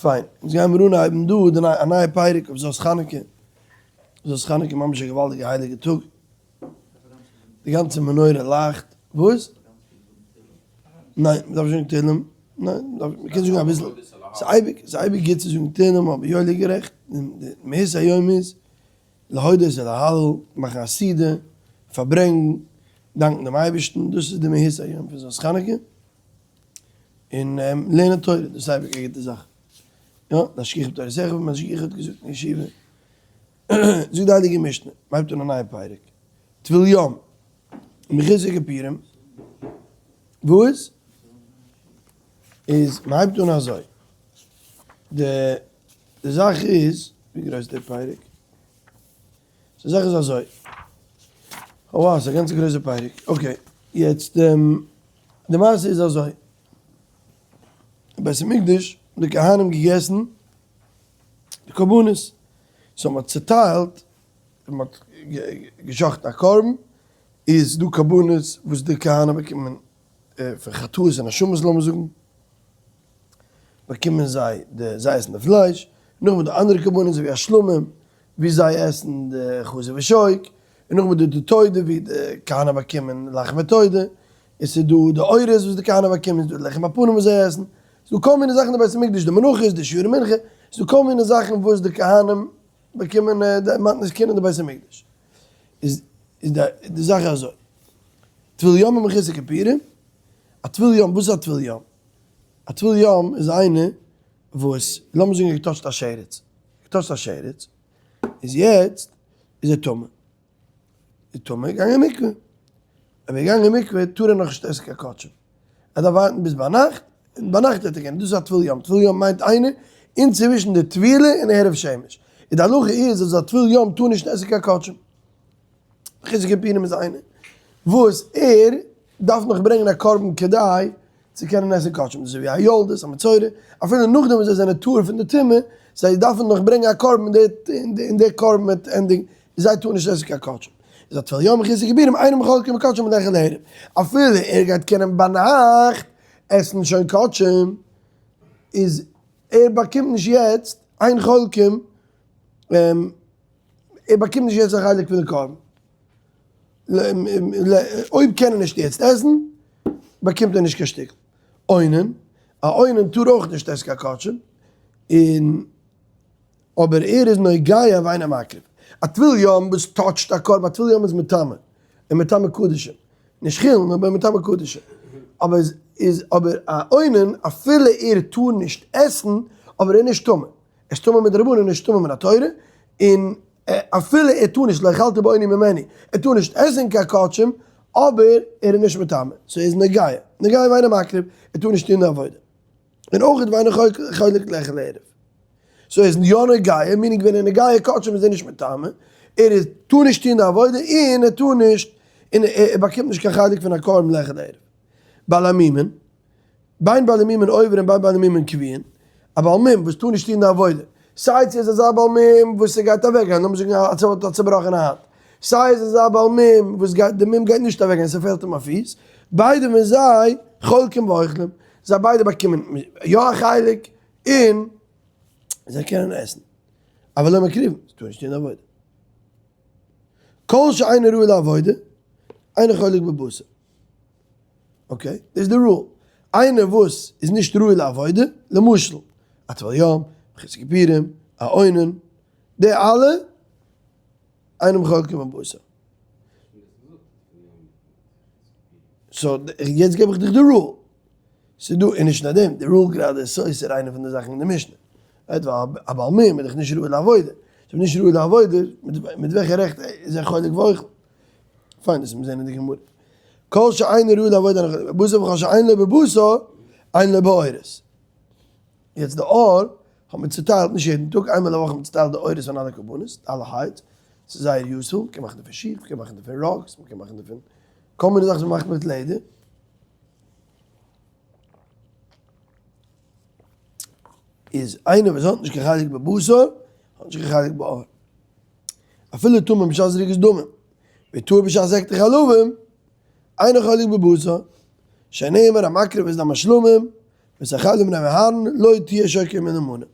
פיין, אונז גייען מיר אנהייבן דא די א נייע פרק אויף זאת חנוכה, זאת חנוכה ממש א געוואלדיגע הייליגע טאג, די גאנצע מנורה לייכט, וואס? ניין, מ'דארף נישט זאגן תהלים, ניין, מ'קען זאגן אביסל, ס'איז אייביג, ס'איז אייביג גוט צו זאגן תהלים, אבער יואלי איז גערעכט, די מהות היום איז להודות ולהלל, מאכן א סעודה, פארברענגן, דאנקן דעם אייבערשטן, דאס איז די מהות היום פון זאת חנוכה. און לערנען תורה, דאס איז אייביג א גוטע זאך. יא, להשגיח בתורתך, ווי משגיח האט געזאגט אין ישיבה. זאגט די הייליגע משנה, מען הייבט אן א נייע פרק, טבול יום, מחוסר כיפורים, וואס איז, מען הייבט אן אזוי, די זאך איז, ווי גרויס איז דער פרק? די זאך איז אזוי, oh wow, ס'איז א גאנצע גרויסע פרק, okay, יעצט די מעשה איז אזוי, אין בית המקדש האבן די כהנים געגעסן די קרבנות, so מ'האט צוטיילט, מ'האט געשחט'ן א קרבן, איז דא קרבנות וואס די כהנים באקומען פון חטאות און אשמות לאמיר זאגן, באקומען זיי די, זיי עסן די פלייש, נאכדעם איז דא אנדערע קרבנות אזוי ווי א שלמים ווי זיי עסן די חזה ושוק, און נאכדעם איז דא די תודה ווי די כהנים באקומען לחמי תודה, און ס'איז דא די עורות וואס די כהנים באקומען, ס'איז דא לחם הפנים וואס זיי עסן, ס'איז דא כל מיני זאכן אין די בית המקדש, די מנחות, די שיעורי מנחה, ס'איז דא כל מיני זאכן וואס די כהנים באקומען די מתנות כהונה אין די בית המקדש. איז איז די זאך אזוי, טבול יום ומחוסר כיפורים, א טבול יום, וואס איז א טבול יום? א טבול יום איז איינער וואס, לאמיר זאגן ער האט געטאטשט א שרץ, געטאטשט א שרץ, איז יעצט איז ער טמא, איז טמא געגאנגען אין מקווה, אויב ער איז געגאנגען אין מקווה טאר ער נאכנישט עסן קיין קדשים, ער דארף ווארטן ביז ביינאכט, און ביינאכט וועט ער קענען, דאס איז א טבול יום, טבול יום מיינט איינער אינצווישן די טבילה און הערב שמש, און די הלכה איז אז א טבול יום טאר נישט עסן קיין קדשים. מחוסר כיפורים איז איינער וואס ער דארף נאך ברענגען א קרבן כדי צו קענען עסן קדשים, דאס איז ווי א יולדת, א מצורע, אפילו נאכדעם וואס זיי זענען טהור פון די טומאה, זיי דארפן נאך ברענגען א קרבן און דער קרבן וועט ענדיגן, זיי טארן נישט עסן קיין קדשים. איז א טבול יום מחוסר כיפורים אינו חולקין בקדשים מלאכול לערב, אפילו ער גייט קענען ביינאכט עסן שוין קדשים, איז ער באקומט נישט יעצט אין חולקין ער באקומט נישט יעצט א חלק פון די קרבן. אויב קען ער נישט יעצט עסן, באקומט ער נישט קיין שטיקל. אונן, א אונן טאר אויך נישט עסן קיין קדשים, און אבער ער איז נוגע ואינו מקריב. א טבול יום וואס טאטשט א קרבן, א טבול יום איז מטמא, און מטמא קדשים. נישט חולין אבער מטמא קדשים. אבער איז אבער א אונן אפילו ער טאר נישט עסן, אבער ער איז נישט טמא. ער איז טמא מדרבנן נישט טמא מן התורה, און אפילו ער טאר נישט לא אכלתי באוני ממני, ער טאר נישט עסן קיין קדשים, אבער ער איז נישט מטמא, so ער איז נוגע, נוגע ואינו מקריב, ער טאר נישט טון די עבודה. און אויך ואינו חולק לאכול לערב. so ער איז יא נוגע, meaning ווען ער איז נוגע קדשים איז ער נישט מטמא, ער איז טאר נישט טון די עבודה און ער טאר נישט, און ער באקומט נישט קיין חלק פון א קרבן לאכול לערב. בעלי מומין, בין בעלי מומין עוברים בין בעלי מומין קבועין, א בעל מום וואס טאר נישט טון די עבודה, סיי צו איז אזא בעל מום וואס ס'גייט אוועקגיין, לאמיר זאגן א האט א צובראכענע האנט, סיי איז אזא בעל מום וואס גייט די מום גייט נישט אוועקגיין ס'פעלט אים א פיס, ביידע פון זיי חולקים ואוכלים, זיי ביידע באקומען יא א חלק און זיי קענען עסן, אבל לא מקריבים, זיי טארן נישט טון די עבודה. כל שאינו ראוי לעבודה, אינו חולק בבשר. okay, דאס איז די rule. איינער וואס איז נישט ראוי לעבודה, למשל, א טבול יום, מחוסר כיפורים, א אונן, די אלע, אינם חולקים בבשר. so, יעצט געב איך דיך די rule. ס'איז דא, און נישט נאר דעם, די rule גראדע איז סותר איינע פון די זאכן אין די משנה. right, ווייל א בעל מום איז דאך נישט ראוי לעבודה. ס'איז נישט ראוי לעבודה, מיט וועלכע רעכט איז ער חולק ואוכל? פיין, דאס מיר זעהן אין די גמרא. כל שאינו ראוי לעבודה אינו חולק בבשר וכל שאין לו בבשר אין לו בעורות. יעצט די עור האט מען צוטיילט נישט יעדן טאג, איינמאל א וואך האט מען צוטיילט די עורות פון אלע קרבנות, אלע hides, ס'איז זייער useful, מ'קען מאכן דערפון שיך, מ'קען מאכן דערפון rugs, מ'קען מאכן דערפון כל מיני זאכן וואס מ'מאכט מיט לעדער. איז איינער וואס האט נישט קיין חלק בבשר, האט נישט קיין חלק בעור. אפילו טמא בשעת זריקת דמים, וטהור בשעת הקטר חלבים, אינו חולק בבשר, שנאמר המקריב את דם השלמים, ואת החלב בני אהרן, לא תהיה שוקה ממנו מנה.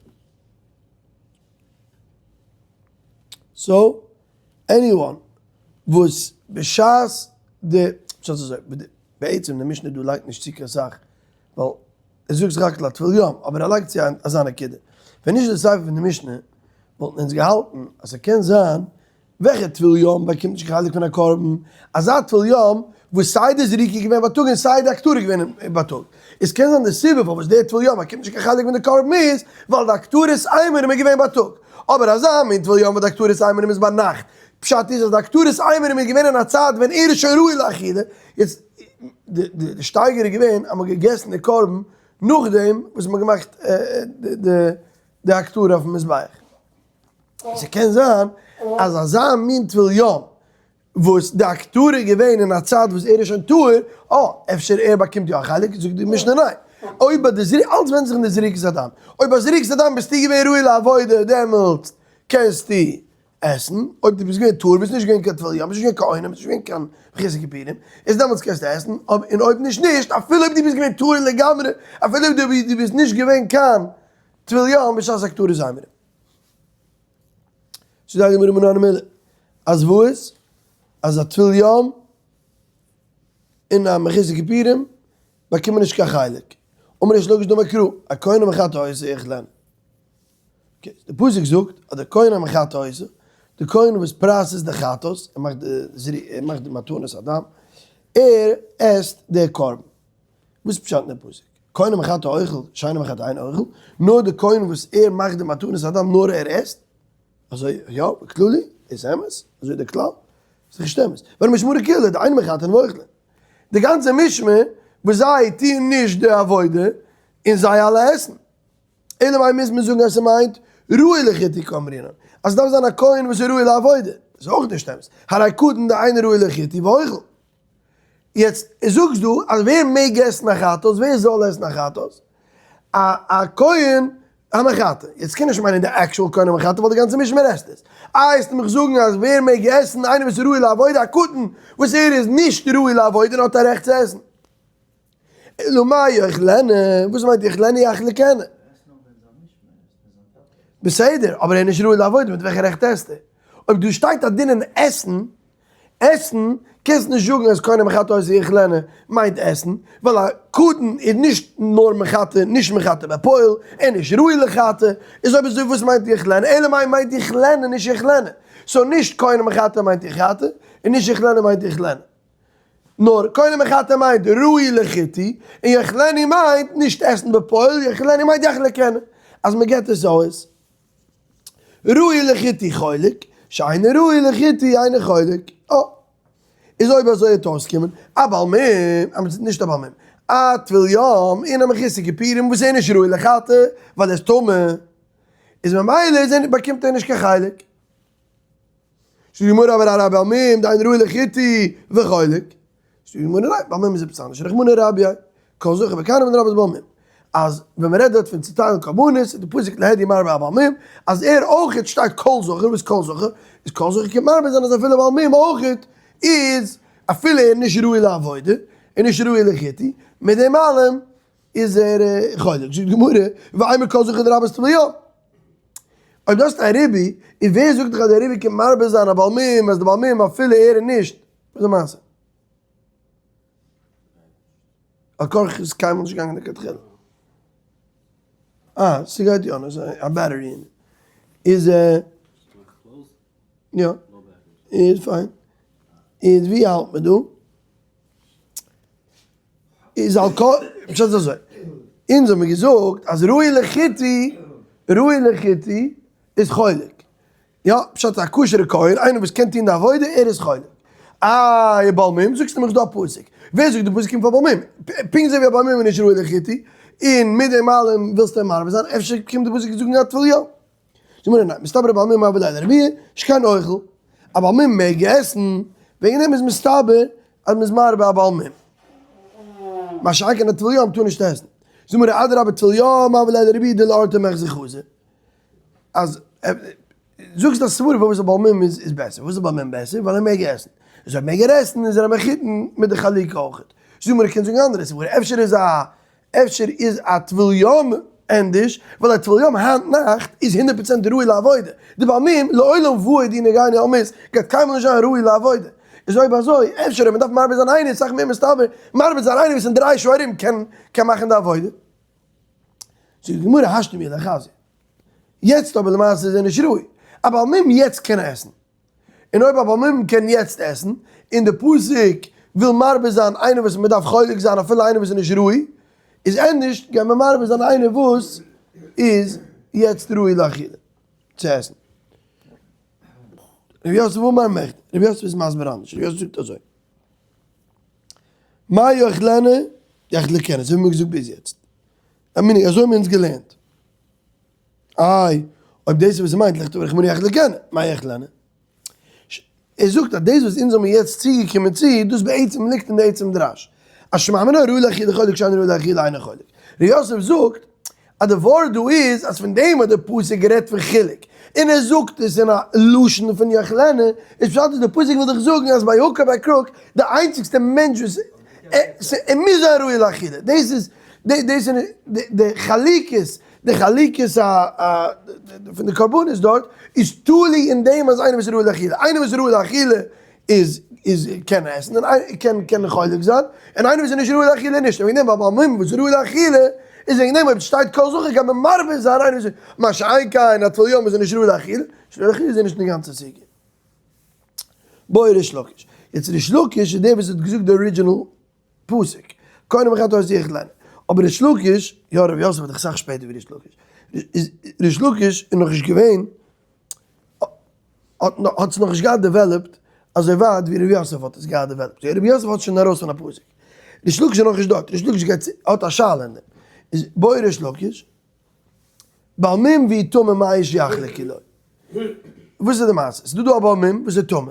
So, anyone וואס בשעת די, פשט איז אזוי, בעצם די משנה דא לייגט נישט צו קיין סאך, ווייל ער זאגט רק לטבול יום, אבער ער לייגט צו אזא נקודה, ווען נישט די סיפא פון די משנה, וואלטן אונז געהאלטן אז ס'קען זיין וועלכע טבול יום באקומט נישט קיין חלק פון א קרבן? אזא טבול יום וואס סיי די זריקה איז געווען בייטאג און סיי די הקטרה איז געווען בייטאג. עס קען זיין די סיבה פארוואס דער טבול יום באקומט נישט קיין חלק פון די קרבן איז ווייל די הקטרת אימורים איז געווען בייטאג. אבער אזא מין טבול יום וואס די הקטרת אימורים איז ביינאכט, פשט איז אז די הקטרת אימורים איז געווען אין א צייט ווען ער איז שוין ראוי לאכילה. יעצט, די שטייגער איז געווען אז מען האט געגעסן די קרבן נאכדעם וואס מען האט געמאכט די הקטרה אויפן מזבח. ס'קען זיין אז אזא מין טבול יום וואס די הקטרה איז געווען אין א צייט וואס ער איז שוין טהור, אה, אפשר ער באקומט יא א חלק, זאגט די משנה ניין. אויב ביי די זריקה, אלץ ווענדט זיך אין די זריקת הדם. אויב ביי זריקת הדם ביסטו געווען ראוי לעבודה דעמאלטס קענסטו עסן, אויב דו ביסט געווען טהור, ביסט נישט געווען קיין טבול יום, ביסט נישט געווען קיין אונן, ביסט נישט געווען קיין מחוסר כיפורים, איז דעמאלטס קענסטו עסן, און אויב נישט נישט, אפילו אויב דו ביסט געווען טהור לגמרי, אפילו אויב דו ביסט נישט געווען קיין טבול יום בשעת הקטרת אימורים. זאגט די גמרא מנא הני מילי אז וואס? אז א טבול יום און א מחוסר כיפורים באקומען נישט קיין חלק. אמר ריש לקיש דאמר קרא, הכהן המחטא אותו יאכלנו. די פסוק זאגט אז די כהן המחטא אותו, די כהן וואס process ט די חטאת, ער מאכט די זרי, ער מאכט די מתנות הדם, ער עסט די קרבן. וואס איז פשט אין די פסוק? כהן המחטא אוכל, שאין המחטא אינו אוכל, נאר די כהן וואס ער מאכט די מתנות הדם נאר ער עסט? אזוי יא, בכללי, איז אמת? אזוי די כלל? איז נישט אמת. ווען משמרה כולה, דאין מחטאין ואוכלין. די גאנצע משמר וואס זיי טוען נישט די עבודה, און זיי אלע עסן. אלא מאי מוז מען זאגן אז ס'מיינט ראוי לחיטוי קאמרינן, אז ס'דארף זיין א כהן וואס איז ראוי לעבודה, איז אויך נישט אמת, הרי קטן דאינו ראוי לחיטוי ואוכל. יעצט זאגסט דו אז ווער מעג עסן א חטאת, ווער זאל עסן א חטאת? א א כהן המחטא, יעצט קען נישט מיינען די actual כהן המחטא ווייל די גאנצע משמר עסט עס, איי וועסטו מיך זאגן אז ווער מעג עסן איינער וואס איז ראוי לעבודה, א קטן וואס ער איז נישט ראוי לעבודה און האט א רעכט צו עסן. אלא מאי יאכלנה, וואס מיינט יאכלנה יחלקנה? בסדר, אבער ער איז נישט ראוי לעבודה, מיט וועלכע רעכט עסט ער? אויב דא שטייט א דין אין עסן, עסן, קענסט נישט זאגן אז כהן המחטא אותו יאכלנו מיינט עסן, ווייל א קטן איז נישט נאר מחטא, נישט מחטא בפועל, ער איז נישט ראוי לחטא, איז אויב אזוי וואס מיינט יאכלנה? אלא מאי מיינט יאכלנה נישט יאכלנה. So נישט כהן המחטא מיינט יחטא, און נישט יאכלנה מיינט יאכלנה. נאר כהן המחטא מיינט ראוי לחיטוי, און יאכלנו מיינט נישט עסן בפועל, יאכלנו מיינט יחלקנו, אז מען געבט עס אויס. ראוי לחיטוי חולק, שאינו ראוי לחיטוי אינו חולק. אה. איז אויב אזוי וועט אויסקומען, א בעל מום, נישט א בעל מום, א טבול יום און א מחוסר כיפורים וואס איז נישט ראוי לחטא ווייל ער איז טמא, איז ממילא איז ער באקומט ער נישט קיין חלק. זאגט די גמרא אבער הרי בעל מום דאינו ראוי לחיטוי וחולק. זאגט די גמרא ניין, בעל מום איז עפעס אנדערש, רחמנא רביה, כל זכר בכהנים לרבות בעל מום. אז ווען מען רעדט דארט פון צוטיילן קרבנות איז די פסוק להדיא מרבה א בעל מום, אז ער אויכעט שטייט כל זכר, וואס כל זכר? איז כל זכר קומט מרבה זיין אז אפילו בעל מום אויכעט איז אפילו ער נישט ראוי לעבודה און נישט ראוי לחיטוי, מיט דעם אלעם איז ער חולק. זאגט די גמרא, ואימא כל זכר לרבות טבול יום. אויב דו האסט א ריבוי, און ווער זאגט דיך אז דער ריבוי קומט מרבה זיין א בעל מום, אז די בעל מום אפילו ער איז נישט, וואס איז די מעשה? על כרחך איז קיינמאל נישט געגאנגען לכתחילה. אה, ס'גייט יא, נאר ס'איז א battery אין. איז יא. איז fine. איז ווי האלט מען דא? איז על כל, פשט איז אזוי, אונז האבן געזאגט אז ראוי לחיטוי, ראוי לחיטוי איז חולק. יא, פשט א כשר'ע כהן, איינער וואס קען טון די עבודה, ער איז חולק. איי בעל מום, זאגסטו מיך ס'דא א פסוק. ווער זאגט די פסוק קומט פאר בעל מום? פונקט אזוי ווי א בעל מום איז נישט ראוי לחיטוי, און מיט דעם אלעם ווילסטו אים מרבה זיין, אפשר קומט די פסוק זאגן א טבול יום. זאגט מיר ניין, מסתברא בעל מום הוה ליה לרבויי, שכן אוכל. א בעל מום מעג עסן, וועגן דעם איז מסתבר אז מ'איז מרבה א בעל מום. מה שאין כן א טבול יום טאר נישט עסן. זאגט מיר אדרבה טבול יום הוה ליה לרבויי דלאורתא מיחזי חזי. אז זאגסט א סברא פארוואס א בעל מום איז בעסער, פארוואס איז א בעל מום בעסער? ווייל ער מעג עסן, איז אויב מעג ער עסן איז ער א מחותן מיט די חלוקה אויכעט, זאג מיר איך קען זאגן אנדערע סברא, אפשר איז א אפשר איז א טבול יום. ענדערש, ווייל א טבול יום היינט נאכט איז 100% ראוי לעבודה, די בעל מום לעולם ועד ינהגני על מות גייט קיינמאל נישט זיין ראוי לעבודה, איז אויב אזוי אפשר אויב מען דארף מרבה זיין איינער איז סאך מער מסתבר מרבה זיין איינער וואס אין 3 שעה ארום קען קען מאכן די עבודה. זאגט די גמרא השתא מיהא דחזיא. יעצט אבער למעשה איז ער נישט ראוי. א בעל מום יעצט קען עסן. און אויב א בעל מום קען יעצט עסן, און די פסוק וויל מרבה זיין איינער וואס מען דארף חולק זיין אפילו איינער וואס איז נישט ראוי, איז ענדערש גייט מען מרבה זיין איינער וואס איז יעצט ראוי לאכילה, צו עסן. רבי יוסף אמר מכדי, רבי יוסף איז מסביר אנדערש, רבי יוסף זאגט אזוי, מה יאכלנה יחלקנה, אזוי האבן מיר געזאגט ביז יעצט, א מנהג, אזוי האבן מיר אונז געלערנט. איי, אויב דאס איז וואס ער מיינט, לכתוב רחמנא יחלקנה, מה יחלנה? ער זאגט אז דאס וואס אונז האבן יעצט צוגעקומען צו, דאס בעצם ליגט אין די עצם דרש. אז שמע מינה ראוי לאכילה חולק שאינו ראוי לאכילה אינו חולק. ר' יוסף זאגט אז די ווארט דא איז אז פון דעם האט די פסוק גערעדט פון חילוק, און ער זאגט עס אין א לשון פון יחלנה, איז פשט אז די פסוק וויל דיך זאגן אז by hook or by crook די איינציגסטע מענטש וואס ער מוז זיין ראוי לאכילה, דאס איז דאס איז די חלוקות, די חלוקות פון די קרבנות דארט איז תלוי אין דעם אז איינער וואס איז ראוי לאכילה, איינער וואס איז ראוי לאכילה איז איז קען עסן און איינער קען קען חולק זיין, און איינער וואס איז נישט ראוי לאכילה נישט, און וועגן דעם ווייל בעל מום וואס איז ראוי לאכילה איז וועגן דעם אויב שטייט כל זכר קען מען מרבה זיין איינער וואס איז, מה שאין כן א טבול יום וואס איז נישט ראוי לאכילה, נישט ראוי לאכילה איז ער נישט אין די גאנצע סוגיא. בעי ריש לקיש. יעצט ריש לקיש איז דער וואס האט געזאגט די original פסוק. קודם איך האט זיך לערנען. אבער ריש לקיש, יא רבי יוסף האט דאך אסאך שפעטער ווי ריש לקיש. ריש לקיש איז נאכנישט געווען, האט האט עס נאכנישט געהאט developed אזוי ווייט ווי רבי יוסף האט עס געהאט developed. רבי יוסף האט שוין ארויס פון א פסוק. ריש לקיש איז נאכנישט דארט. ריש לקיש גייט האט א שאלה אין דעם. איז בעי ריש לקיש. בעל מום והוא טמא מהו שיחלקו לו. וואס איז די מעשה? ס'איז דא דא א בעל מום וואס איז טמא.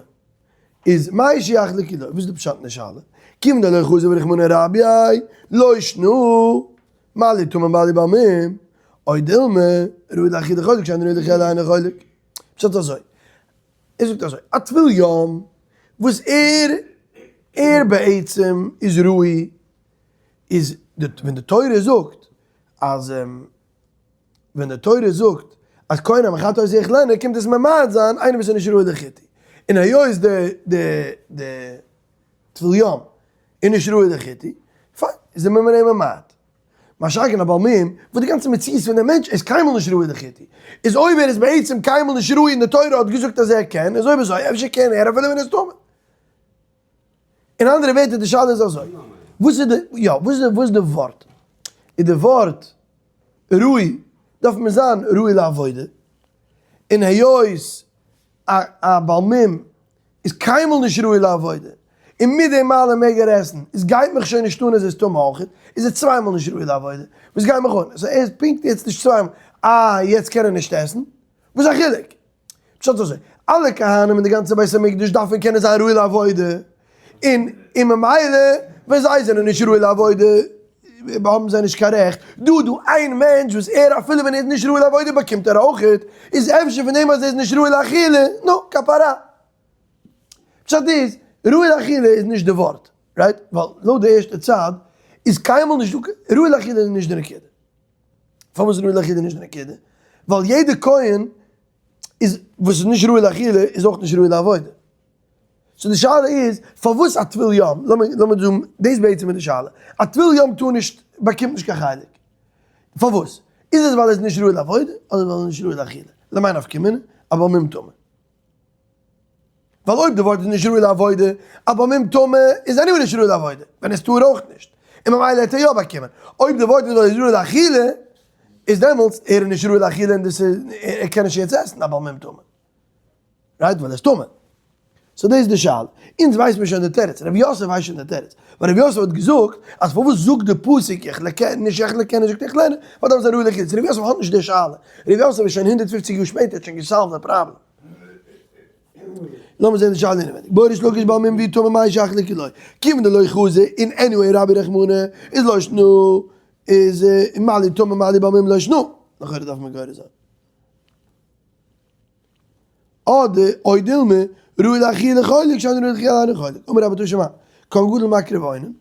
איז מהו שיחלקו לו? וואס איז די פשט אין די שאלה? כיוון דלא חזי רחמנא רביה לא שנא מה לי טמא מה לי בעל מום. או דילמא ראוי לאכילה חולק שאינו ראוי לאכילה אינו חולק. פשט אזוי. ער זאגט אזוי, א טבול יום וואס ער ער בעצם איז ראוי איז ווען די תורה זאגט אז ווען די תורה זאגט אז כהן המחטא אותו יאכלנו קומט עס ממעט זיין איינער וואס איז נישט ראוי לחיטוי, און היות די די די טבול יום איז נישט ראוי לחיטוי, פיין, איז ער ממילא ממעט. מה שאין כן א בעל מום, וואס די גאנצע מציאות פון דעם מענטש איז קיינמאל נישט ראוי לחיטוי, איז אויב ער איז בעצם קיינמאל נישט ראוי און די תורה האט געזאגט אז ער קען, איז אויב אזוי אפשר קען ער אפילו ווען ער איז טמא. אין אנדערע ווערטער די שאלה איז אזוי, וואס איז די, יא, וואס איז וואס איז די ווארט? איז די ווארט ראוי דארף מען זיין ראוי לעבודה, און היות א א בעל מום איז קיינמאל נישט ראוי לעבודה, און מיט דעם אלעם מעג ער עסן, עס גייט מיך שוין נישט אן אז ער איז טמא אויך, איז ער צוויי מאל נישט ראוי לעבודה, וואס גייט מיך אן? so ער איז פונקט יעצט נישט צוויי מאל, אה יעצט קען ער נישט עסן? וואס איז א חילוק? פשט אזוי, אלע כהנים אין די גאנצע בית המקדש דארפן קענען זיין ראוי לעבודה, און און ממילא ווען זיי זענען נישט ראוי לעבודה האבן זיי נישט קיין רעכט, דא איז דא איין מענטש וואס ער אפילו ווען ער איז נישט ראוי לעבודה באקומט ער אויכעט, איז אפשר פון דעם אז ער איז נישט ראוי לאכילה, נו, כפרה. פשט איז, ראוי לאכילה איז נישט די ווארט, right? ווייל לויט די ערשטע צד איז קיינמאל נישט דא, ראוי לאכילה איז נישט די נקודה. פארוואס איז ראוי לאכילה נישט די נקודה? ווייל יעדע כהן איז וואס איז נישט ראוי לאכילה איז אויך נישט ראוי לעבודה. so די שאלה איז פארוואס א טבול יום, לאמיר לאמיר זאגן דאס בעצם איז די שאלה, א טבול יום טאר נישט באקומט נישט קיין חלק, פארוואס? איז עס ווייל ער איז נישט ראוי לעבודה אדער ווייל ער איז נישט ראוי לאכילה? למאי נפקא מינה? א בעל מום טמא. ווייל אויב די ווארט איז נישט ראוי לעבודה, א בעל מום טמא איז anyway נישט ראוי לעבודה, ווען עס טאר אויך נישט, און ממילא העט ער יא באקומען. אויב די ווארט איז ווייל ער איז ראוי לאכילה, איז דעמאלטס ער איז נישט ראוי לאכילה און דאס איז ער קען נישט יעצט עסן א בעל מום טמא. right? ווייל ער איז טמא. so דאס איז די שאלה. אונז ווייסט מיר שוין די תירוץ. רבי יוסף ווייסט שוין די תירוץ. ווייל רבי יוסף האט געזאגט אז פארוואס זאגט די פסוק יחלקנו נישט יחלקנו זאגט יאכלנו, ווייל דארף זיין ראוי לאכילה. רבי יוסף האט נישט די שאלה. רבי יוסף איז שוין 150 יאר שפעטער האט שוין גע solved די פראבלעם. לאמיר זען די שאלה אינעווייניג. בעי ריש לקיש בעל מום והוא טמא מהו שיחלקו לו. כיוון דלא חזי און anyway רביה רחמנא איז לא שנא איז מה לי טמא מה לי בעל מום לא שנא. לכאורה דארף מען גורס זיין. אדער או דילמא ראוי לאכילה חולק שאינו ראוי לאכילה אינו חולק. אמר רבה תא שמע, כהן גדול מקריב ואונן.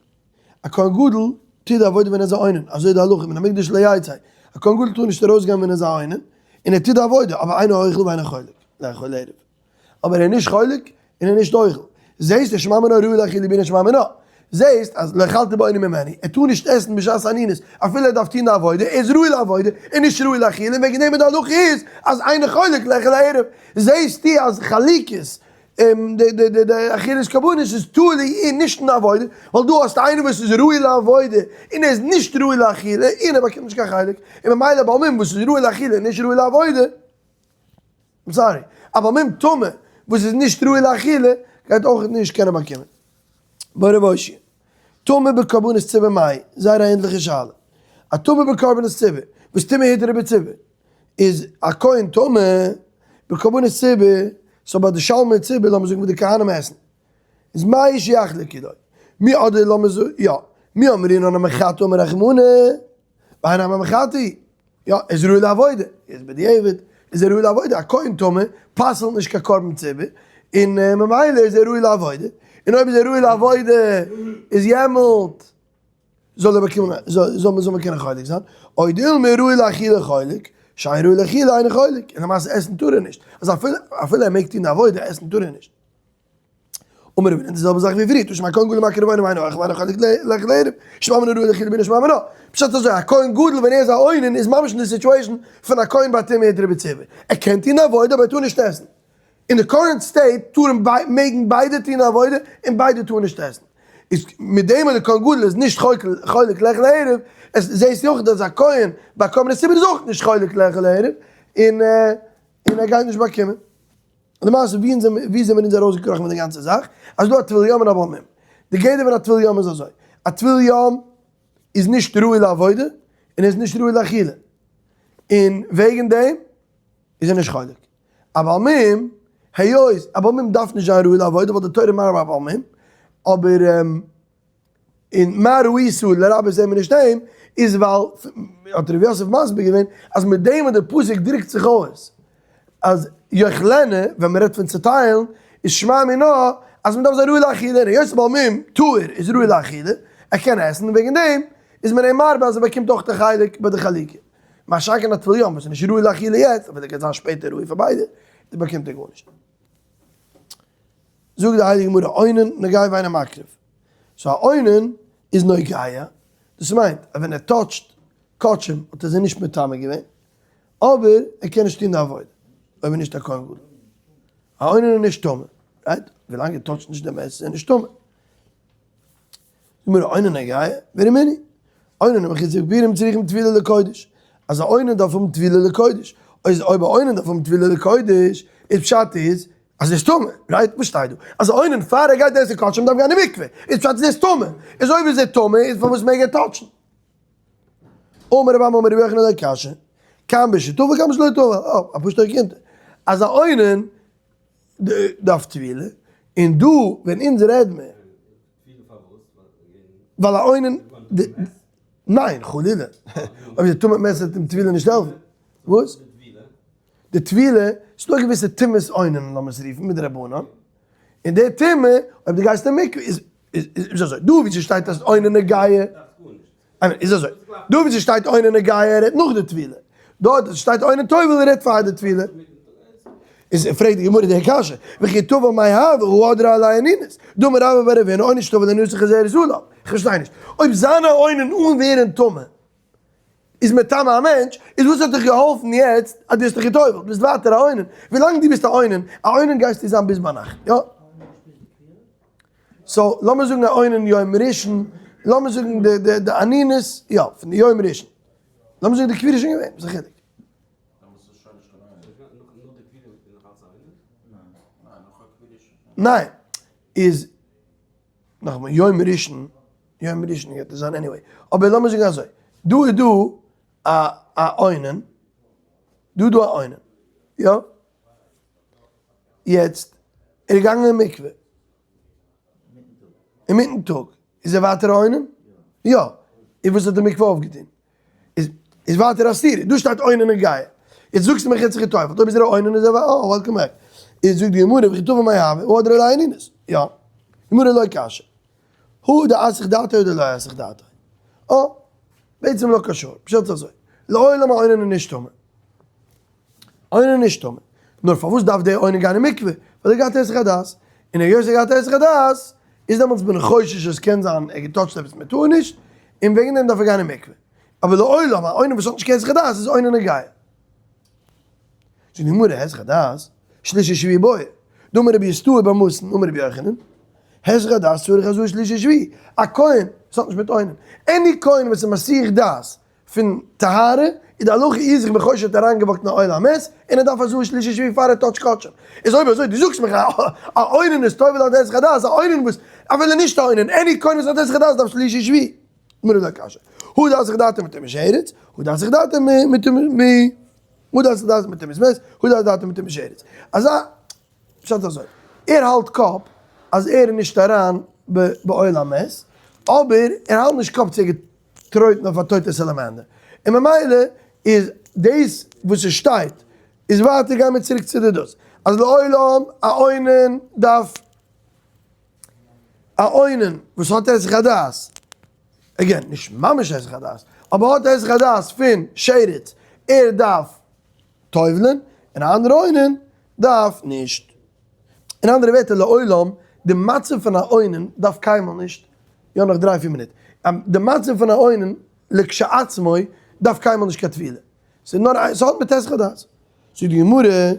א כהן גדול טוט די עבודה ווען ער איז א אונן, אזוי איז די הלכה, מן המקדש לא יצא. א כהן גדול טאר נישט ארויסגיין ווען ער איז א אונן, און ער טוט די עבודה, אבער אינו אוכל ואינו חולק, לאכול ערב. אבער ער איז נישט חולק און ער איז נישט אוכל. זעהסט שמע מינה ראוי לאכילה בעינן שמע מינה. זעהסט אז לא אכלתי באוני ממני, ער טאר נישט עסן בשעת אנינות אפילו ער דארף טון די עבודה, ער איז ראוי לעבודה און נישט ראוי לאכילה און וועגן דעם איז די הלכה איז אז אינו חולק לאכול הערב. זעהסטו אז חלוקות די אכילת קרבנות איז תלוי אין נישט אין די עבודה, ווייל דא האסטו איינער וואס איז ראוי לעבודה און ער איז נישט ראוי לאכילה און ער באקומט נישט קיין חלק, און ממילא בעל מום וואס איז ראוי לאכילה און נישט ראוי לעבודה, I'm sorry, א בעל מום טמא וואס איז נישט ראוי לאכילה גייט אויך נישט קענען באקומען. בורא וואשי. טמא בקרבנות ציבור מאי, זייער א ענדליכע שאלה. א טמא בקרבנות ציבור, וואס טומאה היתרה בציבור, איז א כהן טמא בקרבנות ציבור, so ביי די שלמי ציבור לאמיר זאגן וואס די כהנים עסן, איז מהו שיחלקו לו, מי אדער לאמיר זאגן, יא, מי אמרינן המחטא אמר רחמנא, והיינו המחטא, יא, איז ראוי לעבודה, איז בדיעבד, איז ער ראוי לעבודה, א כהן טמא פסל'ט נישט קיין קרבן ציבור, און ממילא איז ער ראוי לעבודה, און אויב איז ער ראוי לעבודה איז יעמאלט זאל ער באקומען, זאל מען זאל מען קענען חולק זיין, או דילמא ראוי לאכילה חולק, שאין ראוי לאכילה אינו חולק, און למעשה עסן טאר ער נישט, אז אפילו אפילו ער מעג טון די עבודה, עסן טאר ער נישט. אמר רב הונא די זעלבע זאך ווי פריער, תא שמע כהן גדול מקריב אונן ואינו אוכל ואינו חולק לאכול ערב, שמע מינה ראוי לאכילה בעינן שמע מינה. פשט אזוי, א כהן גדול ווען ער איז א אונן איז ממש אין די situation פון א כהן ביי טומאה הותרה בציבור, ער קען טון די עבודה אבער ער טאר נישט עסן. אין די current state טארן מעגן ביידע טון עבודה און ביידע טארן נישט עסן. איז מיט דעם אז די כהן גדול איז נישט חולק לאכול ערב, עס זעהסטו אויך אז א כהן ביי קרבנות ציבור איז אויך נישט חולק לאכול ערב און און ער גייט נישט באקומען. למעשה ווי אונז ווי זעמיר אונז ארויסגעקראכן פון די גאנצע זאך? אז דא א טבול יום און א בעל מום. די גדר פון א טבול יום איז אזוי, א טבול יום איז נישט ראוי לעבודה און ער איז נישט ראוי לאכילה, און וועגן דעם איז ער נישט חולק. א בעל מום, היות א בעל מום דארף נישט זיין ראוי לעבודה ווייל די תורה מרבה א בעל מום, אבער און מה ראית לרבות זעהן מיר נישט אים, איז ווייל, האט ר' יוסף מסביר געווען, אז מיט דעם וואס דער פסוק דרוקט זיך אויס אז יאכלנה, ווען מען רעדט פון צוטיילן, איז שמע מינה אז מען דארף זיין ראוי לאכילה, און היות בעל מום טהור איז ראוי לאכילה, ער קען עסן, און וועגן דעם איז מען אים מרבה אז ער באקומט אויך די חלק ביי די חלוקה. מה שאין כן א טבול יום וואס איז נישט ראוי לאכילה יעצט, אבער ער קען זיין שפעטער ראוי פאר ביידע, באקומט ער גארנישט. זאגט די הייליגע גמרא אונן נוגע ואינו מקריב, so א אונן איז נוגע, דאס מיינט אז ווען ער touch ט קדשים האט ער זיי נישט מטמא געווען, אבער ער קען נישט טון די עבודה אויב ער איז נישט א כהן גדול, א אונן איז נישט טמא, right? ווילאנג ער touch ט נישט די מת איז ער נישט טמא. גמרא אונן נוגע, ורמינהי, אונן ומחוץ בירים צריכים טבילה לקודש, אז א אונן דארף האבן טבילה לקודש, אויב א אונן דארף האבן טבילה לקודש, איז פשט איז אז ער איז טמא, right? וואס שטייט דא? אז א אונן פאר ער גייט עסן קדשים דארף גיין אין מקווה, איז פשט אז ער איז טמא, איז אויב איז ער טמא איז פארוואס מעג ער touch ן? אמר רבי אמי אמר רבי יוחנן לא קשיא, כאן בשטבל כאן בשלא טבל, אה, א פשוט'ער קינד, אז א אונן דארף טבילה, און דא ווען אונז רעד מיר. ווייל א אונן, ניין חלילה, אויב איז ער טמא מת וועט אים טבילה נישט העלפן, וואס? די טבילה, ס'איז דא געוויסע טומאת אונן לאמיר עס רופן מדרבנן, און די טומאה אויב דו גייסט אין מקווה איז איז אזוי, דא ווי ס'שטייט אז אונן נוגע, איז אזוי, דא ווי ס'שטייט אונן נוגע רעדט נאך די טבילה, דארט ווי ס'שטייט אונן טובל רעדט פאר די טבילה. איז פרעגט די גמרא די קשיא, וכי טבל מאי הוי הא הדרא עליה אנינות, דאמר רבה בר רב הונא אונן שטבל אנינות חוזרת עליו, איך פארשטיי נישט, אויב זיין א אונן אן ווערן טמא איז מטמא א מענטש, איז וואס האט דיך געהאלפן יעצט אז דו האסט דיך גע'טובל'ט, ביסט ווייטער א אונן, ווילאנג דו ביסט א אונן, א אונן גייסטו זיין ביז ביינאכט, יא? so לאמיר זאגן א אונן יום ראשון, לאמיר זאגן די די די אנינות, יא, פון די יום ראשון, לאמיר זאגן די קבורה איז שוין געווען, וואס איז די חילוק? ניין, איז נאכאמאל יום ראשון, יום ראשון גייט עס זיין anyway, אבער לאמיר זאגן אזוי, דא איז דא א א אונן, דא איז דא א אונן, יא? יעצט ער איז געגאנגען אין מקווה, אינמיטן טאג, איז ער ווייטער א אונן? יא, און וואס האט די מקווה אויפגעטון? איז איז ווייטער א סתירה, דא שטייט אונן נוגע, יעצט זאגסטו מיר חוץ געטובל'ט, אויב איז ער א אונן איז ער אה welcome back, איז זאגט די גמרא וכי טבל מאי הוי הא הדרא עליה אנינות, יא, גמרא לא קשיא, הא דאסח דעתיה הא דלא אסח דעתיה, אה, בעצם לא קשור, פשט איז אזוי. לעולם א אונן איז נישט טמא. אונן איז נישט טמא. נאר פארוואס דארף דער אונן גיין אין מקווה? ווייל ער האט געהאט היסח הדעת. און היות ער האט געהאט היסח הדעת, איז דעמאלטס בין איך חושש אז קען זיין ער האט געטאטשט עפעס מען טאר נישט, און וועגן דעם דארף ער גיין אין מקווה. אבער לעולם א אונן וואס האט נישט קיין היסח הדעת איז אונן נוגע. זאגט די גמרא היסח הדעת, שלישי שביעי בעי. דאמר רבי יוסטאי בר מתון אמר רבי יוחנן, היסח הדעת צריך הזאה שלישי שביעי. א כהן וואס האט נישט מיט אונן. any כהן וואס איז מסיח דעת פון טהרה, איז די הלכה איז איך בין חושד האט אריינגעוואקט אין א אוהל המת, און ער דארף הזאה שלישי שביעי פאר ער טאטשט קדשים. איז אויב אזוי דו זאגסט מיך א אונן איז טובל האט היסח הדעת, א אונן וואס אפילו נישט א אונן, any כהן וואס האט היסח הדעת דארף שלישי שביעי. גמרא איז א קשיא. הא דאתך דעתיה מטומאת שרץ, הא דאתך דעתיה מ הא דאתך דעתיה מטומאת מת, הא דאתך דעתיה מטומאת שרץ. אזא פשט אזוי, ער האלט קאפ אז ער איז נישט אריין באוהל המת, אבער ער האלט נישט קאפ צו ער געטרויטן אויף א טויטע salamander, און ממילא איז דאס וואס עס שטייט איז ווייטער גייען מיר צוריק צו די דאס אז לעולם א אונן דארף א אונן וואס האט היסח הדעת, again נישט ממש היסח הדעת, אבער האט היסח הדעת פון שרץ, ער דארף טובל'ן, און א אנדערע אונן דארף נישט. אין אנדערע ווערטער לעולם, די מצב פון א אונן דארף קיינמאל נישט, יא נאך דריי פיר מינוט, די מצב פון א אונן לכשעצמו דארף קיינמאל נישט קיין טבילה, ס'איז נאר א, ס'האט מיט היסח הדעת. זאגט די גמרא,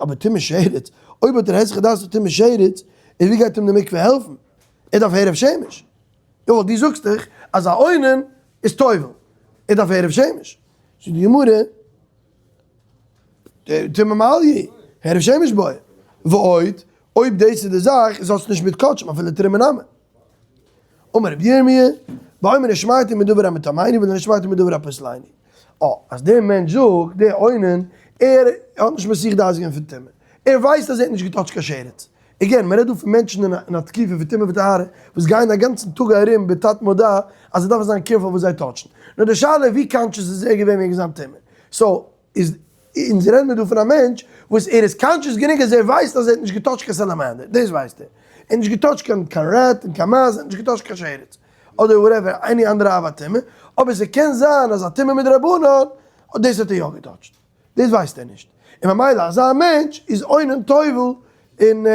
אבער טומאת שרץ, אויב האט ער היסח הדעת פון טומאת שרץ, איז ווי גייט אים די מקווה העלפן? ער דארף הערב שמש. יא ווייל דו זאגסט דאך אז א אונן איז טובל, ער דארף הערב שמש. זאגט די גמרא, טומאה מעליא, הערב שמש בעי. ועוד, אויב דאס איז די זאך, איז האסט נישט מיט קדשים אפילו תרומה נמי. אמר רבי ירמי', באומר נשמרתי מדבר המטמאני ולא נשמרתי מדבר הפוסלני. אה, אז דער מענטש זאגט, דער אונן, ער האט נישט מסיח דעת געווען פון טומאה. ער ווייסט אז ער האט נישט געטאטשט קיין שרץ. again, מען רעדט דא פון מענטשן אין א תקופה פון טומאה וטהרה, וואס גייען א גאנצן טאג ארום בתת מודע אז זיי דארפן זיין careful וואס זיי טאטשן. נאר די שאלה איז ווי conscious איז ער געווען וועגן זיין טומאה. so, איז אונז רעדן מיר דא פון א מענטש וואס ער איז conscious גענוג אז ער ווייסט אז ער האט נישט געטאטשט קיין salamander, דאס ווייסט ער. ער האט נישט געטאטשט קיין קיין rat און קיין מייז, ער האט נישט געטאטשט קיין שרץ. אדער whatever, any אנדערע אב הטומאה. אבער ס'קען זיין אז א טומאה מדרבנן, דאס האט ער יא געטאטשט. דאס ווייסט ער נישט. און ממילא אזא מענטש איז אונן טובל און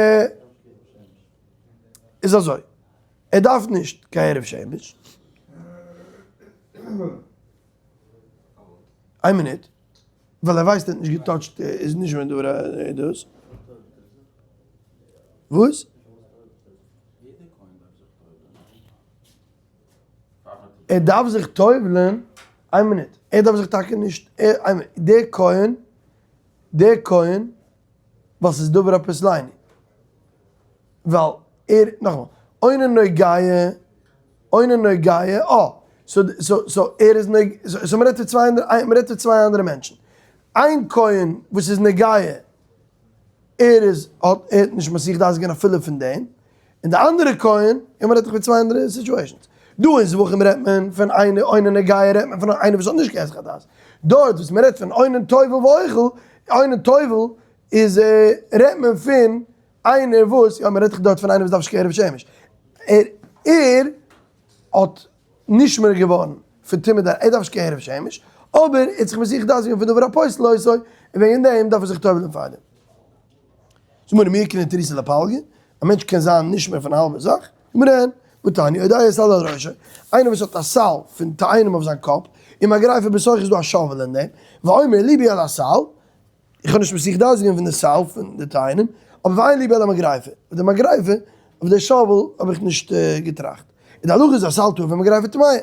איז אזוי. ער דארף נישט קיין הערב שמש. איין מינוט. ווייל ער ווייסט ער האט נישט געטאטשט איז נישט ווען דא דאס. וואס? ער דארף זיך טובל'ען, איין מינוט, ער דארף זיך טאקע נישט, איין מינוט, דער כהן, דער כהן, ווייל ס'איז דבר הפוסלני, ווייל ער, נאכאמאל, אונן נוגע, אונן נוגע, אה, so, so, so ער איז נוג, so מ'רעדט פון צוויי אנדערע, מ'רעדט פון צוויי אנדערע מענטשן, איין כהן וואס איז נוגע, ער איז האט ער האט נישט מסיח דעת געווען אפילו פון דעם, און די אנדערע כהן, און מ'רעדט דאך פון צוויי אנדערע situations, דא אין זבחים רעדט מען פון איינער אונן נוגע רעדט מען פון איינער וואס האט נישט קיין היסח הדעת, דארט וואס מ'רעדט פון אונן טובל ואוכל, אונן טובל איז רעדט מען פון איינער וואס, יא מ'רעדט דאך דארט פון איינער וואס דארף נישט קיין הערב שמש, ער ער האט נשמר געווארן פון טומאה ד, ער דארף נישט קיין הערב שמש, אבער ער האט זיך מסיח דעת געווען פון דבר הפוסל אותו, און וועגן דעם דארף ער זיך טובל'ן פאר דעם. זאג מיר, מי יקנה תריסר לפלגה? א מענטש קען זיין נשמר פון א האלבע זאך? גמרא אין, והתניא, יודע סל על ראשו, איינער וואס האט א סל פון תאנים אויף זיין קאפ, ומגרפה בתוכו איז דא א shovel אין דעם, ואומר ליבי על הסל, איך האב נישט מסיח דעת געווען פון די סל פון די תאנים, אבער ואין ליבי על המגרפה, אויף די מגרפה, אויף די shovel האב איך נישט געטראכט. און די הלכה איז אז סל טהור ומגרפה טמאה.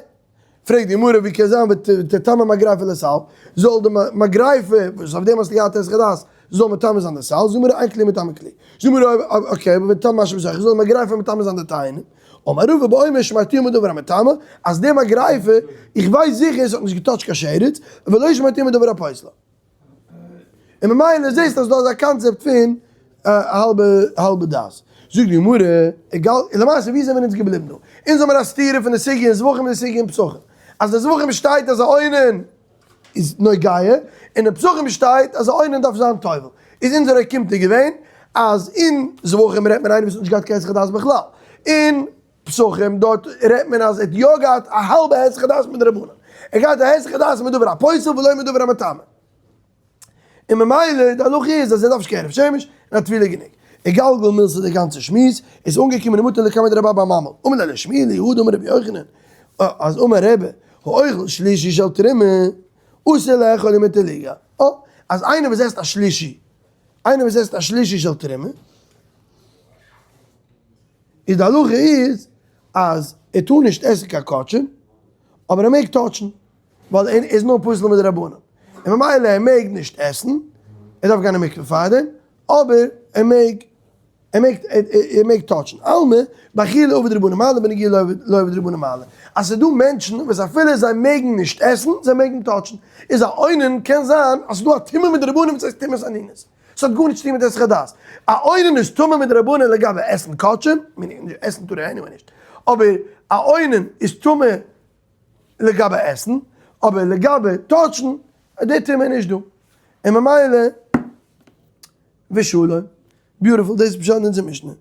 פרעגט די גמרא ווי קען זיין ותטמא מגרפה לסל, זאל די מגרפה וואס אויף דעם האסטו געהאט היסח הדעת זאל מטמא זיין די סל, זאגט די גמרא אין כלי מטמא כלי, זאגט די גמרא okay אבער וטמא מה שבתוכו זאל די מגרפה מטמא זיין די תאנים, אמר רבא באומר שמרתיו מדבר המטמא, אז די מגרפה, איך ווייס זיכער עס האט נישט געטאטשט קיין שרץ, ולא שמרתיו מדבר הפוסלו. און ממילא זעסטו אז דא איז א קאנצעפט פון א האלבע האלבע דעת. זאגט די גמרא, egal, און למעשה ווי זעמיר אונז געבליבן דא? אונז האמיר א סתירה פון די סוגיא אין זבחים און די סוגיא אין פסחים. אז אין זבחים שטייט אז א אונן איז נוגע, און אין פסחים שטייט אז א אונן דארף זיין טובל. איז אונזער אוקימתא געווען אז אין זבחים רעדט מען איינער וואס האט נישט געהאט קיין היסח הדעת בכלל. אין פסחים דארט רעדט מען אז ער האט יא געהאט א האלבע היסח הדעת מדרבנן. ער גייט א היסח הדעת מדבר הפוסל ולא מדבר המטמא. און ממילא די הלכה איז אז ער דארף נישט קיין הערב שמש און א טבילה גענוג. איגלגל מילתא די גאנצע שמועס איז אנגעקומען ומטא לקמיה דרבי אבא אמאמל אמר ליה לשמואל הא דאמר רבי יוחנן אז אמר רבי האוכל שלישי של תרומה אסור לאכול ומותר ליגע אה אז איינער וואס עסט א שלישי איינער וואס עסט א שלישי של תרומה איז די הלכה איז אז ער טאר נישט עסן קיין קדשים אבער ער מעג touch ן. ווייל ער איז נאר פסול מדרבנן, און ממילא ער מעג נישט עסן, ער דארף גיין אין מקווה פארדעם, אבער ער מעג, ער מעג, ער מעג touch ן, אלמא, באכילה עביד רבנן מעלי בנגיעה לא עביד רבנן מעלי, אז ס'איז דא מענטשן וואס אפילו זיי מעגן נישט עסן, זיי מעגן touch ן, איז א אונן קען זיין אז ס'איז דא א טומאה מדרבנן וואס הייסט טומאת אנינות, ס'האט גארנישט צוטון מיט היסח הדעת, א אונן איז טמא מדרבנן לגבי עסן קדשים, עסן טאר ער anyway נישט, אבער א אונן איז טמא לגבי עסן, אבער לגבי touch ן איז די טומאה נישט דא, און ממילא ושלום. beautiful, דאס איז פשט אין אונזער משנה.